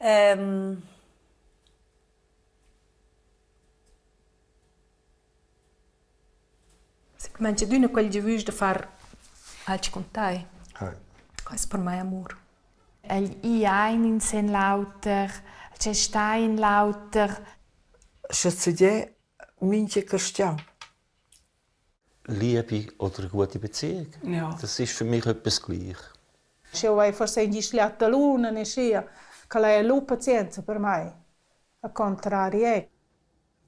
Ähm, Simplamaing adüna quel giavüsch da far alch cun tai. Quai es per mai amur. El i ein in sen l'auter, el sta in l'auter. Sche segir mintga carstgaun. Liebe oder eine gute Beziehung. Ja. Das ist für mich etwas gleich. Sch'jeu hai forsa in di schliata luna ni schia, ch'ella ei lu pazienza per mei. Al contrari è.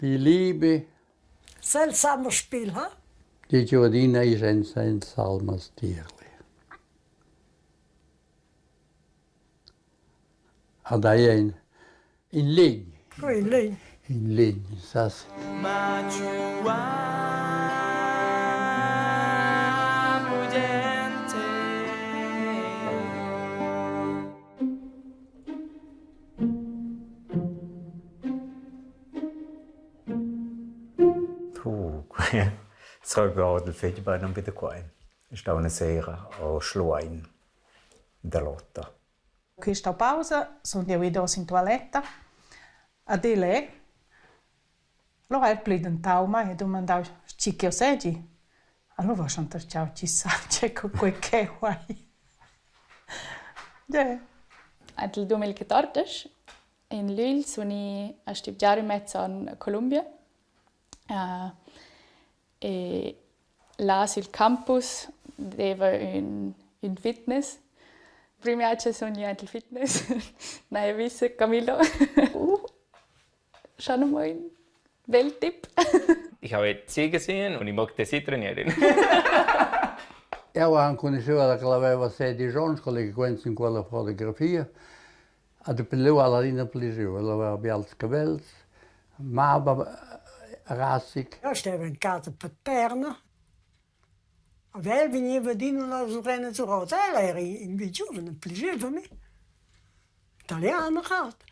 Die Liebe. Seltsamer Spiel, ha? Die Giovadina ist ein seltsames Tierli. Ad ei ein in legn. In legn. In legn, sas. Puh, Sco fetg bein aunc da quei. È stau una sera a Schluein da lotta. Questa pausa sun jeu idos in tualetta ad el è. Allura ha el plidentau mei e dumandau tgi ch'jeu seigi. Allura schon tertgau tgi sa tgei co quei ch'ei ei. Gie. Il 2014 in lügl sun i a studegiar immez en Columbia e là sül campus deva ün ün fitness. Prüm viagia sun i aint il fitness, n'haja vis Camillo. Schon einmal ün bel tip. Ich habe sie gesehen und ich möchte sie trainieren. Eu han conosciuto la che l'aveva sedici onns, quella che quenta in quella fotografia. Ha dapi lu ha el adina plischiu. El haveva bials cavels, mava rassic. Io steva in casa paterna. Ad el vegniva adina la Lorena Zurosa. Ella era in bi giuven, plischeva a mi. Italiana halt.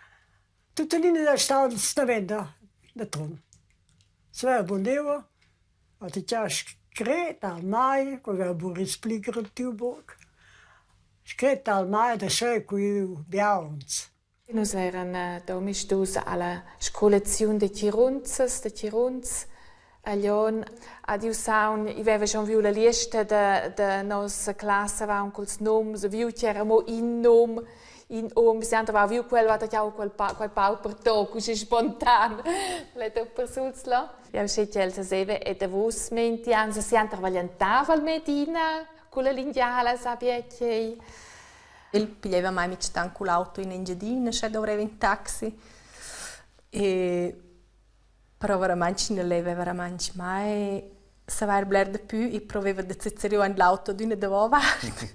Tuttenina è stau davent da da Trun. Svea bundeva, ha ditg scret al mai, quei aveva buc rispli tiu buc. Scret al mai da scheu cu biauns. Nus eran domisdus alla scolaziun da tgirunzas, da tgirunzs a Glion. Ad iu saun, i veva schon viu la lista da, da nossa classa avaun culs nums, viu ch'era mo in num, in um, siand aveva viu quel, va da quel, pa, quel pauper toc, usche spontan, l'he persuls là. Jau sche ch'el seseva e davos menti ans siand travagliantava al Medina culla lingiala, sabbia ch'ei. El piglieva mai mintgatant cul auto in Engiadina, sche dovreva in taxi. E però veramaing na leva veramaing mai savair bler dapü. I proveva da sezzer giò in l'auto d'üna davovart.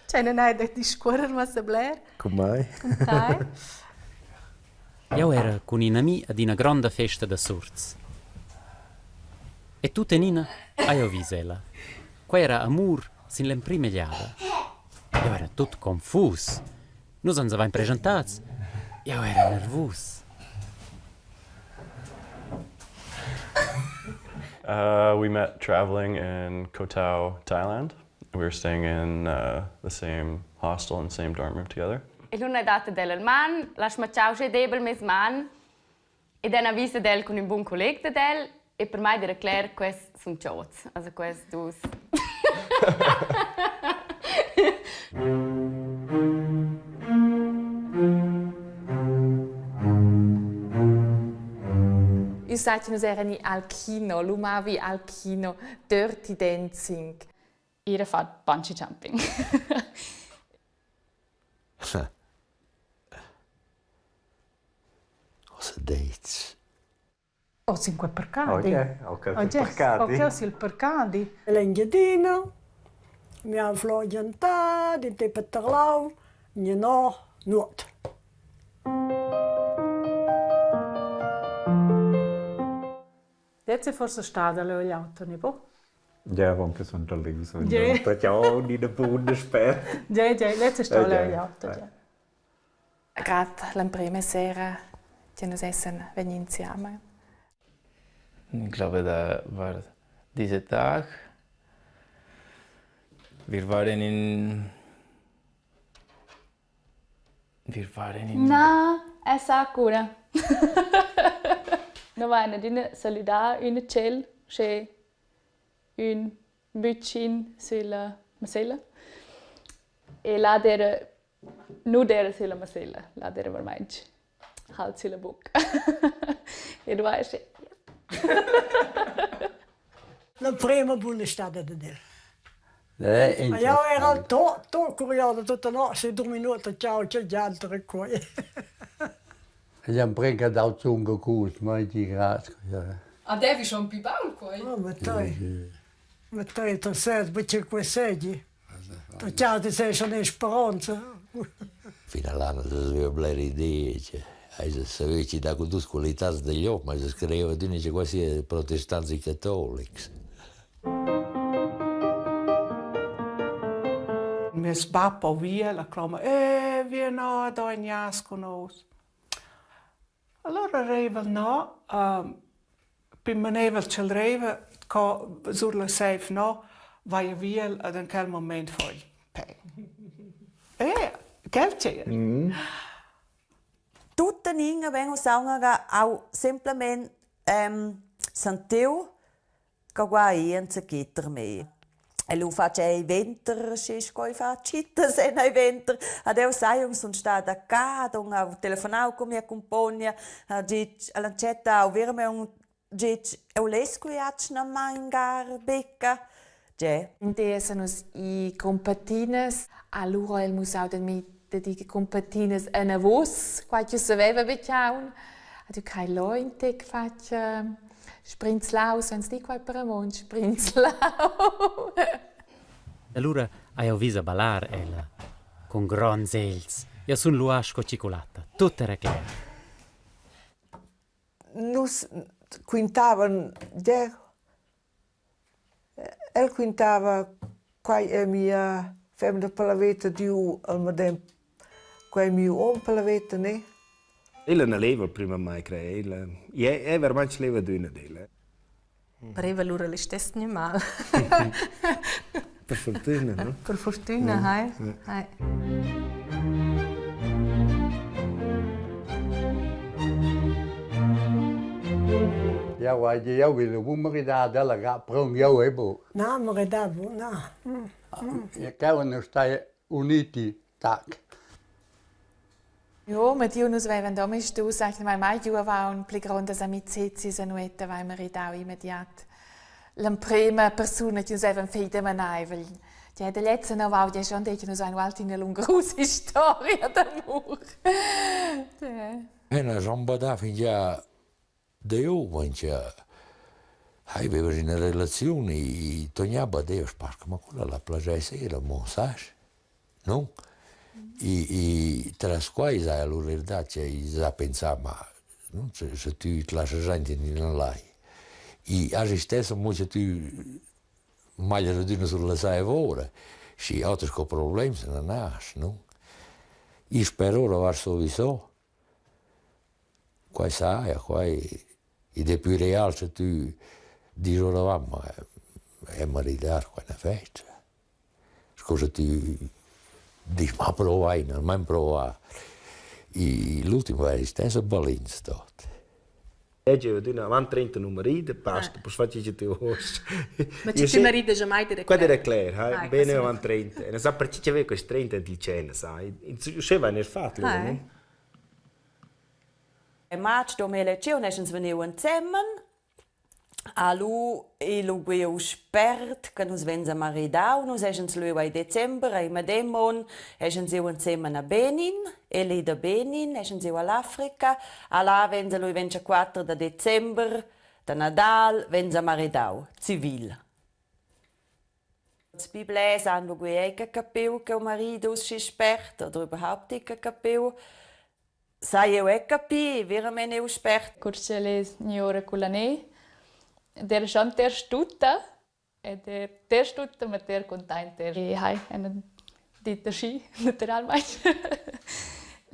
Cioè non hai da discuorrer massa bler. Cun mai? Cun tai. Jau era cun in ami ad ina gronda festa da sorts. E tuttenina hai jau vis ella. Quai era amur sin l'emprima egliada. Jau era tut confus. Nus ans avain preschentats. Jau era nervus. We met traveling in Koh Tao, Thailand. We were staying in the same hostel and same dorm room together. E l'una dat ad el il man, l'ha smacciau sche debel mes man ed en avisa ad el cun ün bun colleg dad el e per mai era cler quest sun chots, also quest dus. Io sai che nus eran i al kino, lu mavi al kino Dirty Dancing. Ira far bungee jumping. Cosa dates? O sin quei parcadi. Ok, ok, sil parcadi. Ok, sil parcadi. L'Engiadina, mi han flò giantà, di te paterlau, gnanò nuot. Lez è forsa stada leu egl auto, ne buc? Ja, avon che sun leu sun jeu ina buna spert. Gie, gie, lez è stau leu egl auto, gie. Grad l'emprema sera che nus essan vegni insieme. Ich glaube, da war dieser Tag. Wir waren in Wir waren in... Na, è sa cura. No vain adüna salüdà ün e tschel, sche ün bütschin sülla masella. E là d'eira nu d'eira sülla masella, là d'eira vermaing halt sülla bucca. E duai sche La prima buna stata da dir. Ma jau era to, to curioso tutta notte, du minuto, ciao, c'è gianto e qua. Gli han brinca dal zunga cus, mai di grazie. Ah, devi schon più baul quei? Oh, ma tai. Ma tai, tu sai, perché quei sedi. Tu ciao, ti sei schon in speranza. Fin all'anno aveva blera idee, cioè, saveva chi da con tutte qualità degli uomini, ma si scriveva d'una quasi protestanti e cattolici. Meis bap ho via, la cloma, «Eh, via no, do in jas cun nus». Allura reiva'l no, pi manevel ch'el reiva co sur la saiv no, vaia via ed in quel mumaint fo il pè. Eh, quel c'era. Tuttenina vegn uss aunc au semplamein sentiu che guai enzatgi per mei. E lu fatg ei venter, schi sco ei fa tschittas en ei venter. Ad eu sai, eu sun stada a ca, don ho telefonau cun mia cumpogna, ha ditg all'antschatta ho verament ditg, eu less quei atgnamaing gar becca. Ge. In di essan nus i cun patinas, alura el mussau da mi da dir cun patinas enavos, quai ch'jeu saveva buc aunc. Ad eu hai leu in tec fatg Sprinzlau, sainz dir quai per romontsch, sprinzlau. Allura hai jau vis a ballar ella cun gronds egls. Jau sun luà sco tschiculatta. Tut era cler. Nus quintavan der El quintava quai è mia femna per la veta giu al medem quai è miu hom per la veta, ne? Ella na leva prima mai crer, ella è veramente leva d'üna d'ella. Pareva lura listess gnü mal. Per fortüna, no? Per fortüna, hai. Hai. Jau hai di jau vi lu maridà della ga prun jau e bu. Na, maridà bu, na. Cheu nus stai uniti tac. Jo, ma Dio nus vevan domisdus eigentlich mai giu avaun pli grondas amicizias a nueta vai maridau immediat. L'emprema persuna che nus vevan fei da maneivel. Ja, da lezza no vau ja schon detg, nus vein ualti ina lungarusa historia d'amur. Ena jambada fingià da giuven cha aveva üna relaziun e tognava Deus parca, ma quella la plaschess eir amo, sast? No? E e tras quai s'haja alura eir dat cha i s'ha pensà, ma nun sche sche tü t'laschas aint in üna lai. I has istess amo cha tü maglias adüna sur la saiv oura, schi oters co problems non has, no? I per ora va sowieso. Quai saja, quai id es plü real scha tü disch oravant, ma è maridar qua üna festa. Sco scha tü disch, ma provain, almain provà. I l'ultim vair istess a balins tot. Leggeva adüna avant 30 nu marida, basta, poss far chi cha tü voust. Ma chi ti marida già mai direct? Quella era cler, ha, bene avant 30. E non sa perché che aveva quest 30 ent il cena, sai. Uschè vain eir fat lura, no? In matg 2010 essens vegniu ensemen. Ha lu igl uguiu spert che nus vein semaridau, nus essens lu ei december, ei medem onn essens iu ensemen a Benin, el ei da Benin, essens iu all'Africa, alla vein lu il 24 da december da Nadal vein semaridau, civil. Ils pli blers han lu ei capiu che marido schi spert oder überhaupt nicht capiu. Sai jeu era capir, veramein eu spert. Cur ch'el es gnü ora culla neiv ed era schon ter stutta ed er ter stutta, ma ter cuntaint er. E hai ena ditta schi, naturalmaing.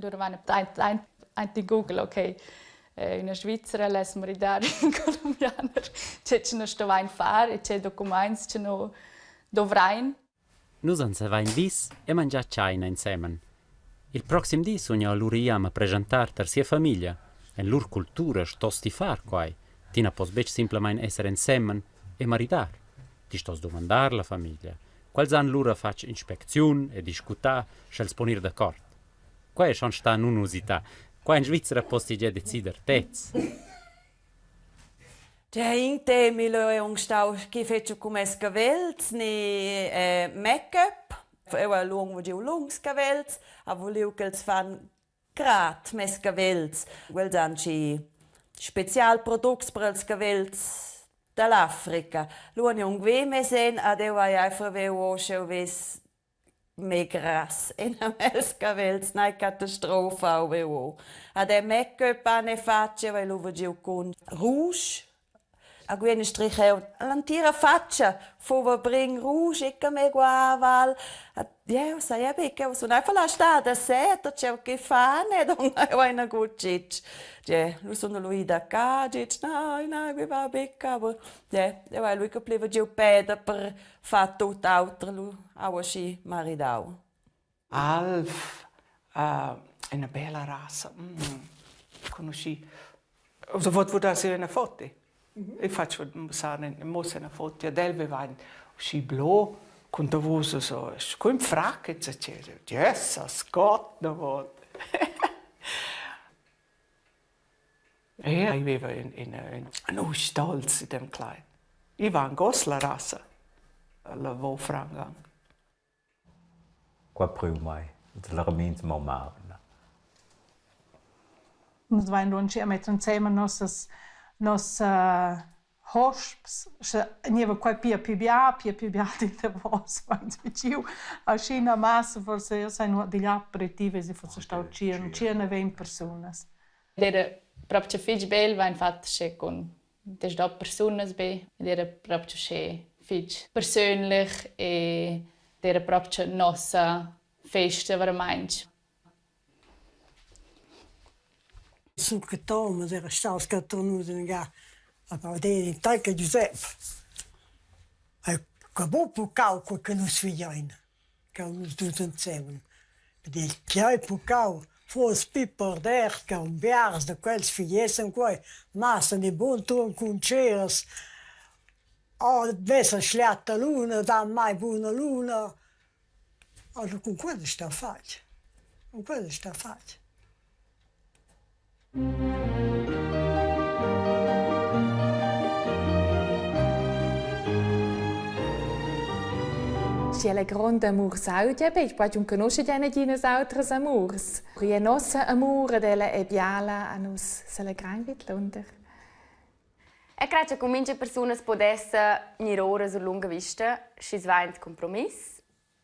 Lura vaina aint aint aint in Google, okay, üna Svizzera less maridar ün colombianer, che che no stovain far e che documaints che no dovrain. Nus ans avain vis e mangià tschaina ensemen. Il proxim di sun jau alura ì a ma preschentar tar sia famiglia. En lur cultura stos ti far quai. Ti na pos betg simplamain esser ensemen e maridar. Ti stos dumandar la famiglia. Quels han lura fatg inspecziun e discutà, sch'els pon ir d'accord. Quai è schon stà nunusità. Qua en Svizra pos ti gia decider tez. Tgei in temi leu ei aunc stau che fetscha cun mes cavels ni make-up. Eu hai lung giu lungs cavels, ha vuliu ch'els fan grad mes cavels. Quels han schi special products per ils cavels dall'Africa. Lu han aunc ve mes en ad eu hai einfach veu o sch'eu vess Megras enamez cavels, nai catastrofa u Ad è make-up ane faccia, vai lu giu cun rouge. A guena stricheu l'entira faccia fuva brin rouge e che me guaval. Jeu sai ja buc, eu sun einfach la stada seta, tgeu che fan ed eu hai nagut gitg. Ge, lu sun lu ida a ca, gitg, nein, nein, mi va buc, aber ge, eu hai lu che pleva giu peda per fa tut auter lu au aschi maridau. Alv uh, una bella rasa. Mm. Conosci. Also vot vot se una foto. Mm -hmm. Ich faccio mussare mossa una foto ad el aveva uscì blu con davos so con frac eccetera. Jesus Gott no vot. Ja, ich aveva in, in, in, in stolz in dem Kleid. Ich war ein Goslar rasa. La vo frangang. Qua prüu mai. La ramins mo mal. Nus vain lunsch a metter insemen nossas nossa hosps, sche gneva quai pia pü bia, pia pü bia dil davos vains giu aschi massa, forse io sai nuot digl aperitiv esi forse stau tschien, tschien e vegn persunas. Ed era proprio fich bel, vain fat sche cun desdà persunas be ed era proprio uschè fich persönlich e era proprio nossa festa veramaing. Sul che Thomas era staus catornus in ga a vader in tal che Giusep. E che buc puccau quei che nus figein, che nus dus ensemen. Ed il che hai puccau fuss pli perdert che un biars da quels figessen quei, massen in bun tun cun tscheras. Oh, vessa schliatta luna, da mai buna luna. Also cun quella sta fatg. Cun quella sta fatg. Schi la gronda amur saudia betg, poi tun conosce ja naginas autras amurs. Ria nossa amur ed ella è biala a nus se legrein vidlunder. Eu craj cha cun mincha persuna as pudessa gnir oura sur lunga vista, schi's va aint cumpromiss.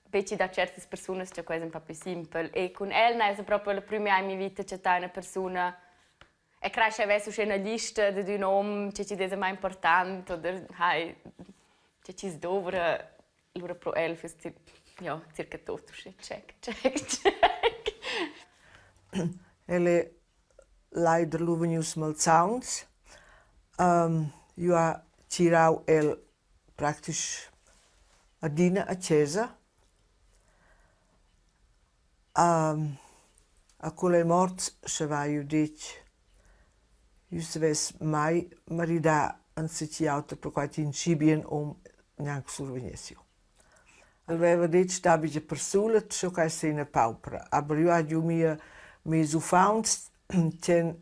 Be chi dà tschertas persunas cha quai es ün pa plü simpel. E cun el n'haja propi la prüma jada in mia vita chattà üna persuna e craj ch'eu vess uschè üna lista dad ün hom che chi'd es a mai important oder hai che chi's douvra. Lura pro el füss ja, circa tot uschè check, check, check. El è leider lu vegnius malsauns. Jeu ha tgirau el praktisch adina a chesa. A cu el ei morts sche vai jeu detg, jeu savess mai maridar enzatgi auter perquei ch'in schi bien um gnanc survegness jeu. El veva detg dabi gia persulet sco ch'ei sei ina paupra, aber jeu hai giu mia mes uffants ch'ein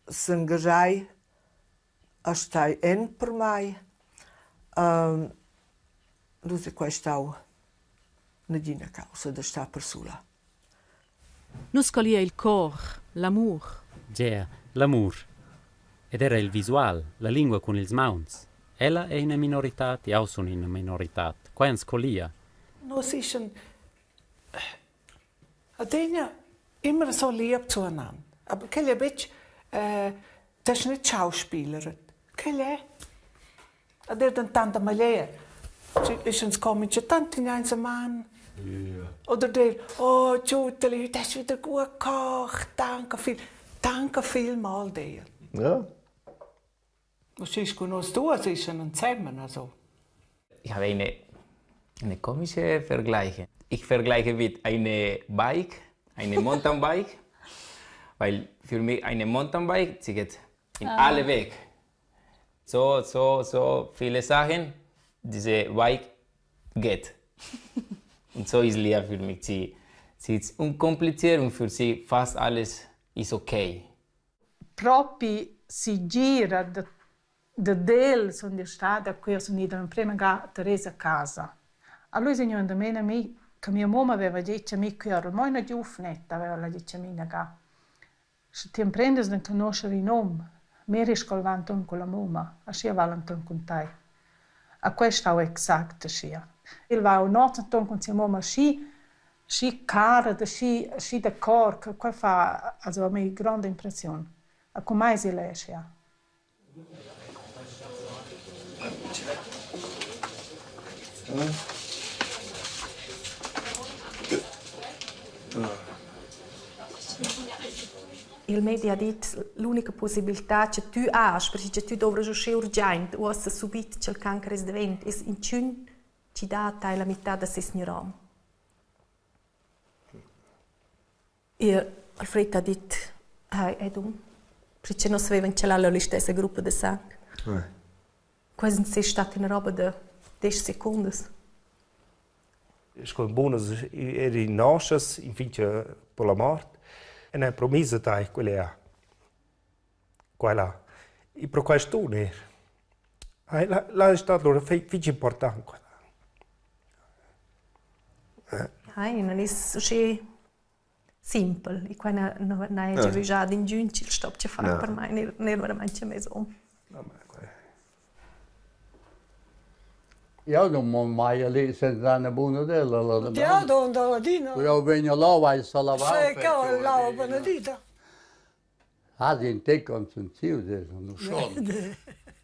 s'engaschai a stai en per mei. Nus ei quei stau nagina caussa da star persula. Nus collia il cor, l'amur. Gea, l'amur. Ed era il visual, la lingua cun ils mauns. Ella è ina minoritad, jau sun ina minoritad. Quai ans collia. Nus ischan adegna immer so lieb zueinander. Aber quel è betg, äh, das ist nicht Schauspielerin. Quel è. Ad er dentant da maglier. Ischans comincia tant in eins man. Oder der, oh Tschuteli, heute hast du wieder gut gekocht, danke viel, danke vielmal dir. Ja. Was ist con nus duas ischan zusammen, also. Ich habe eine, eine komische Vergleiche. Ich vergleiche mit einem Bike. Eine Mountainbike, weil für mich eine Mountainbike, sie geht in ah. alle Weg. So, so, so viele Sachen, diese Bike geht. Und so ist Lia für mich. Sie, sie ist unkompliziert und für sie fast alles ist okay. Propi segira da dad el sun io stada quia sun ida l'emprema ga Teresa a casa. Allura es gnü andamaint a mi che mia mumma aveva dit a mi ch'eu ero amo üna giuvnetta, aveva ella dit a mi üna ga: «Sche ti emprendas d'enconuscher in hom, mira sco'l va enturn culla mumma, aschia va'l enturn cun tai.» E quei ei stau exact aschia. El va nuot enturn cun sia mumma aschi aschi cara ed aschi aschi da cor che quei fa also a mi gronda impressiun. E cun mei eisi aschia. Il medi ha dit l'unica pussibiltà cha tü hast, perche cha tü douvrast uschè urgiaint uossa subit cha'l cancer es davent, es inchün chi dà a tai la mità da seis neuron. E Alfred ha dit, hai, hai dun, perche non savevan ch'el ha la listessa gruppa da sang. Quasi è stata una roba da 10 secundas. Sco bunas eri noschas infin che per la mort e n'ha promisa tai quella quella e pro quai stun er. La, la è stat lura fich important quella. Hai, non es uschè simpel. E quai na n'haja giavüschà ad ingün chi'l stopcha far per mai, neir neir veramaing a meis hom. Jau non mon mai a lì senza una buna della la Ja, don da ladina. Jau vegn là vai sa lavar. Sì, che la benedita. Ah, in te consentiu, non schon.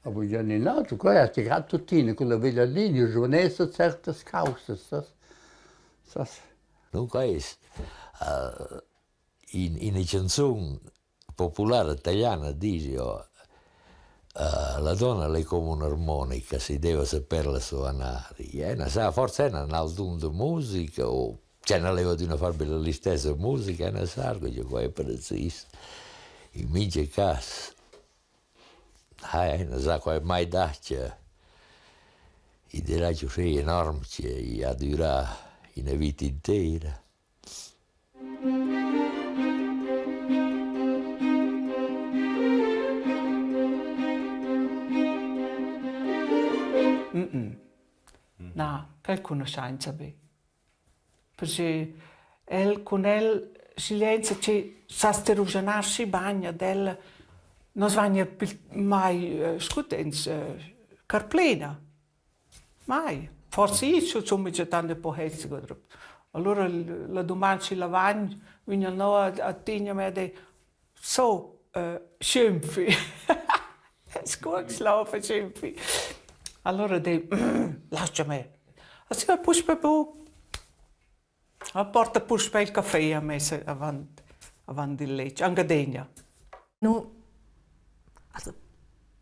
Aber ja nicht nato, quei hat grad tuttina con la veglia linea, giovanessa certas causas, sas. Sas. Dunque es in ina chanzun populara italiana disch jo la donna l'è come un'armonica, si deve saperla suonare. E na sa, forse è un album de musica o cioè na leva d'üna far be la listessa musica, na sa, che quai è precis. In mincha cas hai, na sa quai mai dà che i dirà uschè enorm che i ha dürà üna vita intera. Mm-mm. Na, quel cugnuoschainsa be. Perche el cun el silenza chi s'ha ruschanà schi bagn ad el non svagna mai scutens carplina. Mai. Forse io insomma già tant po hezziger. Allura la duman schi la vagn vegna no a tigna me e so schimpfi. Sco schlaufe schimpfi. Allora di lascia me. A si va puspè bu. A porta puspè il caffè a messa avant avant il letg, anche degna. No, also,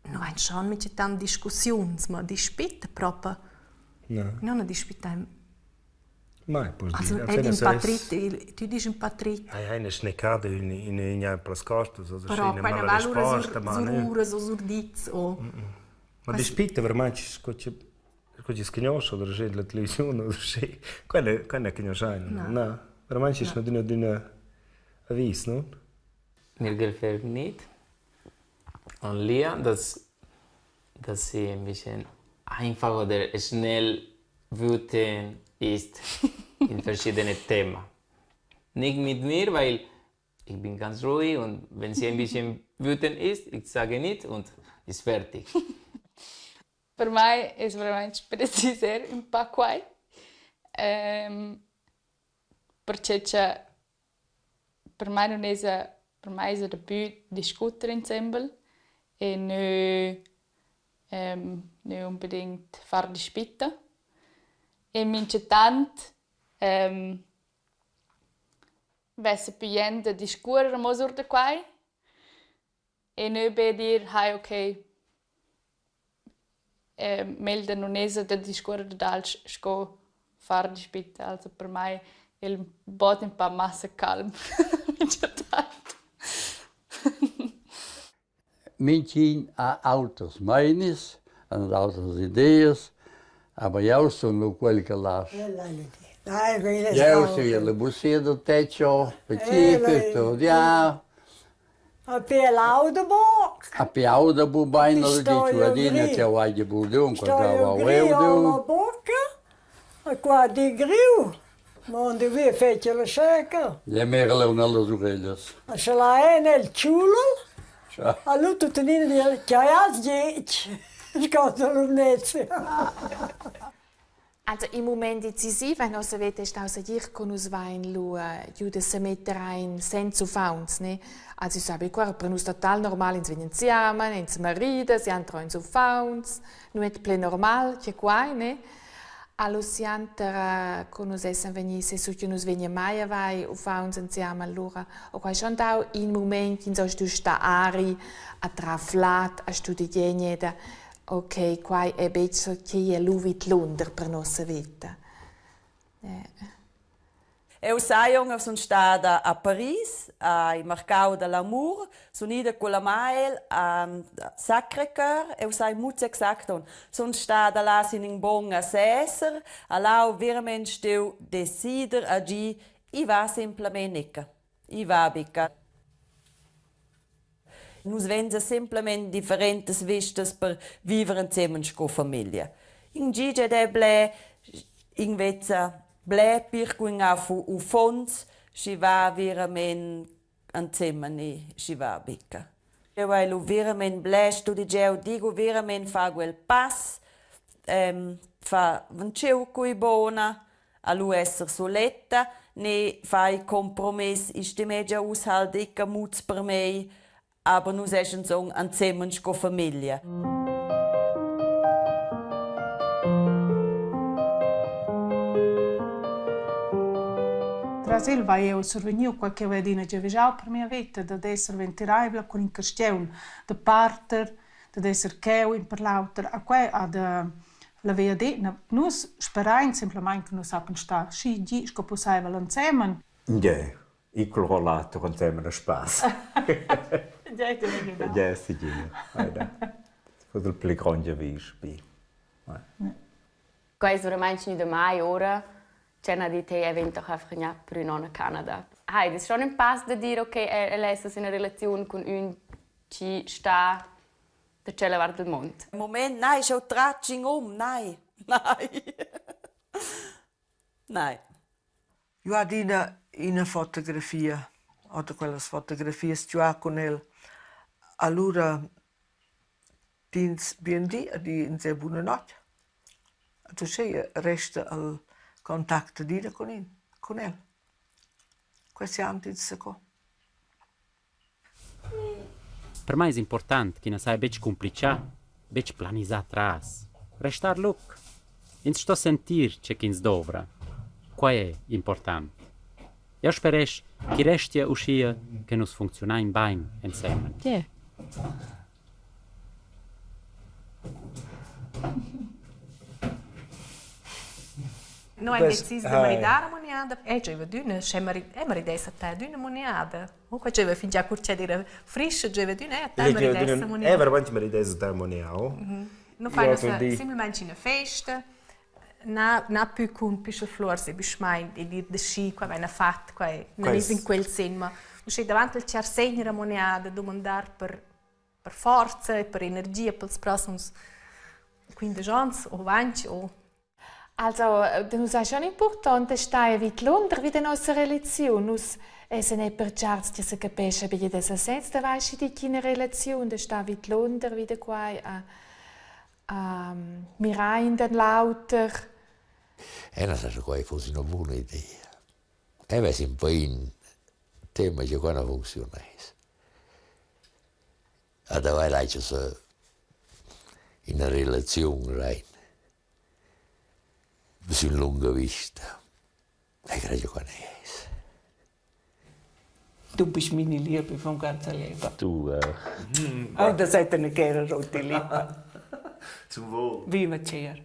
no vain schon minchatant discussiuns, ma dispitta propa. No. No, na dispittaim. Mai poss Also, dir. ed ün patrit, il, tü disch ün patrit. Hai hai üna schnecada, ün ün ün plas costas, oder Però schi üna quella mala va lura sur, risposta, ma sur ne. uras o sur dits o... Ma dispitta veramente sco che sco chi s'cugnuoscha oder schi la televisiun oder schi quella quella cugnuoschaina. Na. Na, veramente ist adüna adüna avis, no? Mir gefällt nicht an Lia, dass, dass sie ein bisschen einfach oder schnell wütend ist in verschiedene Themen. Nicht mit mir, weil ich bin ganz ruhig und wenn sie ein bisschen wütend ist, ich sage nichts und ist fertig. Per mai es veramaing precis eir ün pa quai. Perche cha per mai nun esa per mai esa dapü discuter insembel e nö nö unbedingt far dispitta. E minchatant vessa pü jent da discuorrer amo sur da quai e nö be dir: «Hai okay, meglder nun esa da discuorrer dad alch sco far dispitta. Also per mai el bod ün pa massa calm minchatant. Mintgin ha auters meinis, han autras ideas, aber jau sun lu quel che lasch. Jeu sun la busia da tetg pacific, studiar. A pe lauda buc. A pe auda bu bein, oder dici adina che jeu hagi bugen, quel che va eu du. Bucca, a qua di griu. Mondi via fece la seca. Le merle nellas ureglias. A se la è nel ciulo, allora tuttenina di che hai detg, scotta Lumnezia. Also il mument decisiv en nossa veta è stau segir co nus vein lu giu da semetter ein senza uffants, ne? Also ich sabe qua per nus total normal, ins vegn insieme, ins marida, si entra ins uffants, nu è ple normal che quai, ne? Allo sianter co nus essan vegni sessu che nus vegnan mai a vai uffants insieme allura ho quai schon dau in mument ch'ins ho stu star ari a traflat, a studegier Ok, quai è betg so che è lu vidlunder per nossa veta. Eh. Eu sai eu sun stada a Paris, ai marcau da l'amur, sun ida culla Mael a Sacré-Cœur, eu sai muz exact on. Sun stada là sin ün bon a seser, a là ho verament steu decider a gi, i va simplamaing nicca. I va buca. Nus vein semplamein differentas vistas per viver ensemen sco famiglia. In gi ed è bler, in vezza bler pir cu in ha uffons, schi va veramein ensemen e schi va buca. Jeu hai lu veramein bler studegiau, digo veramein far quel pass, fa ventscheu cui bona, a lu esser suletta ne fai compromiss istimegia uss halt dicca muts per mei, aber nus eschan son ensemen sco famiglia. Tras el vai eu survegniu quei ch'jeu hai adina giavischau per mia veta, dad esser ventiraivla cun in carstgaun da parter, dad esser cheu in per l'auter. A quei ha da La VAD, na, nus sperain simplamaing che nus sappian star schi gi sco pussaivel ensemen. Ja, igl rollator ensemen a spass. Ja, segir. Fuss il pli grond giavisch bi. Quai es veramaing gnü da mai ora C'è na dit hey, vegn doch einfach gnà per ün on a Canada. Hai, das ist schon ein Pass da dir, okay, el es in einer Relation cun ün chi sta da tschella vart del mond. Moment, nein, schon tratsch um, nein, nein. Nein. Io adina ina fotografia, oder quellas fotografias già cun el. Allura dins bien di e dins er buna notg. Ed uscheia resta il contact adina cun in, cun el. Quei siand ins zaco. Per mai es important ch'i na saja betg cumplichà, betg planisà tras. Restar luc. Ins sto sentir tge ch'ins dovra. Quai è important. Jau speresch ch'i restia uschia che nus funcziunain bain ensemen. Yeah. No hain decis da maridar a muniada. E giaiva adüna, sche marid e maridess a te adüna muniada. Oh, qua giaiva fingià cur ch'el era frischa, giaiva adüna e a te maridess a muniada. E veramente maridess a te muniau. Nu fain nus simplamaing üna festa, na na pü cun püschel fluors e büschmaint e dir da schi, qua vaina fat, quai non es in quel sen, ma uschè davant al char Segner a muniada dumandar per per forza e per energia pels prossems 15 ons o 20 o Also, nus è schon important stai vidlunder vi da nossa relaziun. Nus essen e pertscharts che se capescha bia da sesez da vai di ch'ina relaziun da sta vidlunder vi da quai a, a mirar in den l'auter. E non sa quai fosse una buona idea. E vess un po in tema che qua non funziunass. Ad avair aise ina relaziun rein sün lunga vista. E credo che es. Du bist meine Liebe vom ganzen Leben. Du, äh. Oh, das hat er nicht gerne rote Lippen. Zum Wohl. Viva Cher.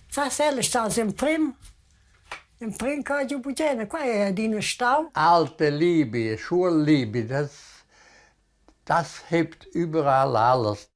Sas el è stà emprim, emprim che ha giu bugen, qua è adina stau. Alte Liebe, Schulliebe, das, das hebt überall alles.